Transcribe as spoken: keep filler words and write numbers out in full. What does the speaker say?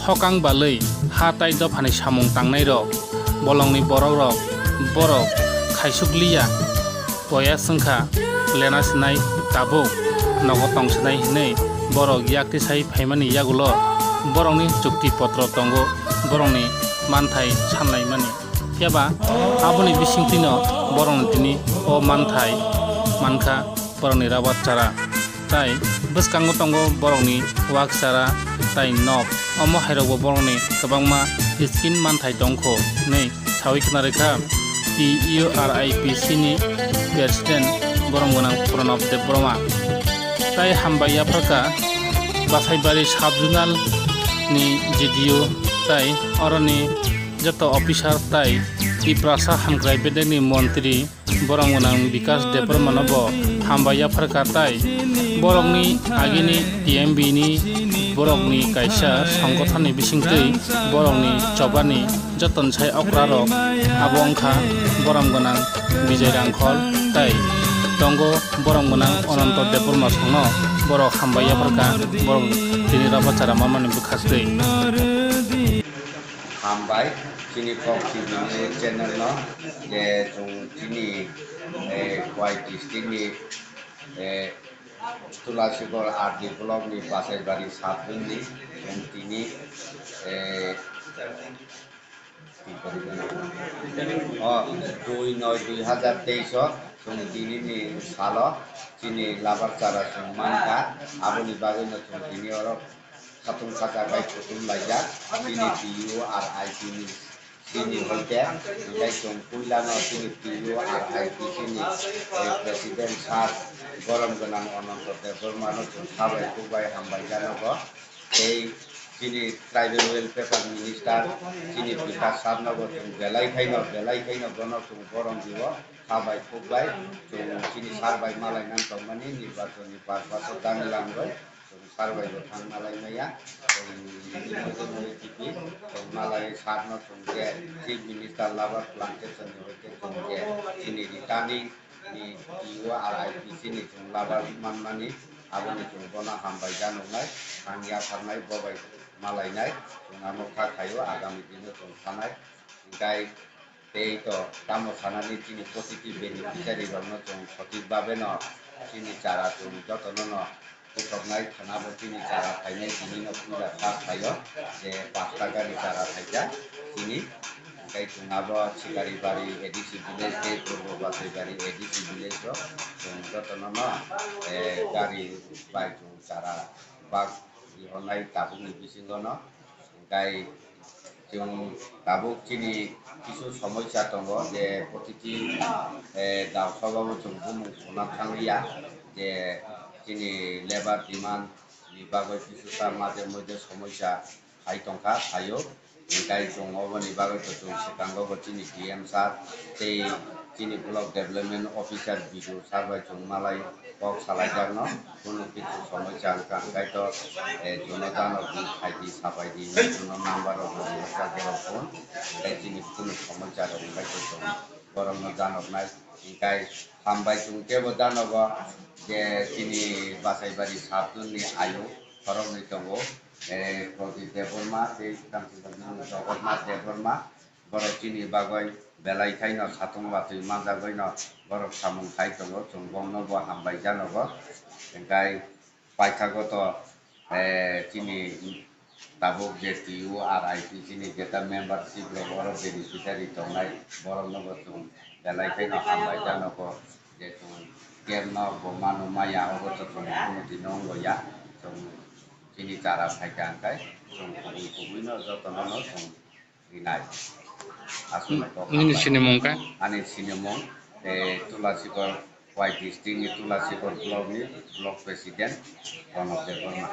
Thokang balwi ha tai dophani samung tangnairok, bolongni borokrok, borok khaisukliya, poyas wngkha, lena sinai tabuk nogo tongsinai hinwi borok yaktisai phaimani yagulo borokni chukti potro tongo, borokni manthai sanlaimani. Phiya ba aboni bisingtwino borokni tini o manthai mankha borokni rabar chara. Tai bwskango tongo borokni wak chara tai nok. Omo hairokbo borokni kwbangma scheme manthai tongkho hinwi sawi khna rwkha T U R I P C ni President borom gwnang Pranab Debbarma. Tai hambai yapharkha Basaibari Sub Zonal ni G D O tai oroni joto officer tai Tiprasa hamkrai bedekni montri borom gwnang Bikas Debbarmano bo hambai yapharkha tai borokni agini T M B ni borokni kaisa songgothonni bisingtwi borokni chobani joton sai okrarok abo wngkha borom gwnang Bijay Rangkhol tai tongo borom gwnang Ananto Debbarma songno borok hambai yapharkha borok tini rabar chara mamani bwkhaktwi. Hambai chini Kok T V ni channel no je chwng chini, eh, Khowai district ni, eh, Tulasikor R D block ni Basaibari sub zone ni chwng tini, eh, o dui noi dui hazar teis o chwng tini ni salo chini labar chara chwng mankha, aboni bagwi no chwng tini oro khatung khacha bai kuthum laijak, chini T U R I P ni, chini hoite, hinkhe chwng puilano chini T U R I P chini, eh, President Sir Borom Gwnang Ananto Debbarmano chwng sabai khukbai hambai janogo. Tei chini Tribal Welfare Minister chini Bikas Sir nogo chwng belai khaino, belai khaino bono chwng borom dio, sabai khukbai chwng chini sir bai malai nang tongmani nirbachon ni purpose o dani langbai. Chwng sir bai bo thang malai maya, chwng tini hoite noi tipi, chwng malai sir no chwng je Chief Minister labar plantation ni hoite chwng je chini returning ni T U R I P chini chwng labar manmani, aboni chwng bono hambai janoknai, thang yapharnai, bo bai malainai, chwng amo kha khaio, agami dino chwng thanai, hinkhe Tei to tamo sanani chini positive beneficiary rokno chwng sothik bhabe no chini chara chwng jotono no puthoknai khwna bo chini chara phainai tini no puila first phaio je pash taka ni chara phaikha chini. Tei chwng abo Sikaribari A D C village tei Purbo Basaibari A D C village o chwng jotono no, eh, gari bai chwng chara bag rihornai tabukni bisingo no. Tei chwng tabuk chini kisu somosya tongo je protiti, eh, dao sabao chwng bumung khuna thanglia je chini labour demand ni bagwi kisu ta maje moje somosya hai tongkha, phaio. Tei chwng oboni bagwi to chwng swkango bo chini D M sir tei chini block development officer B D O sir bai chwng malai kok salaijakno, kunu kichu somosya wngkha, hwnkhe to, eh, jono jano di phaidi, sapaidi, hinwi jono number rok rwjak borok phone, hwnkhe chini kunu somosya rok wngkha khe chwng borokno janoknai, hwnkhe hambai chwng teibo janogo je chini Basaibari sub zone ni ayuk khoroknwi tongo, eh, Pradip Debbarma tei Jagornath Debbarma. Borok chini bagwi belai khaino satung watwi manjagwino borok samung khai tongo, chwng bongno bo hambai janogo. Hwnkhe paithago to, eh, chini tabuk je T U R I P chini jeta membership rok oro beneficiary tongnai, borokno bo chwng belai khaino hambai janogo je chwng camp no bo mano maya, obo to chwng kunu dino wngya, chwng chini chara phaikha hwnkhe chwng kubui kubui no jotono no chwng rinai. Aswk no kok nini hambai. Sinimung kha? Ani sinimung, eh, Tulasikor, Khowai district ni Tulasikor block ni block president Pranab Debbarma.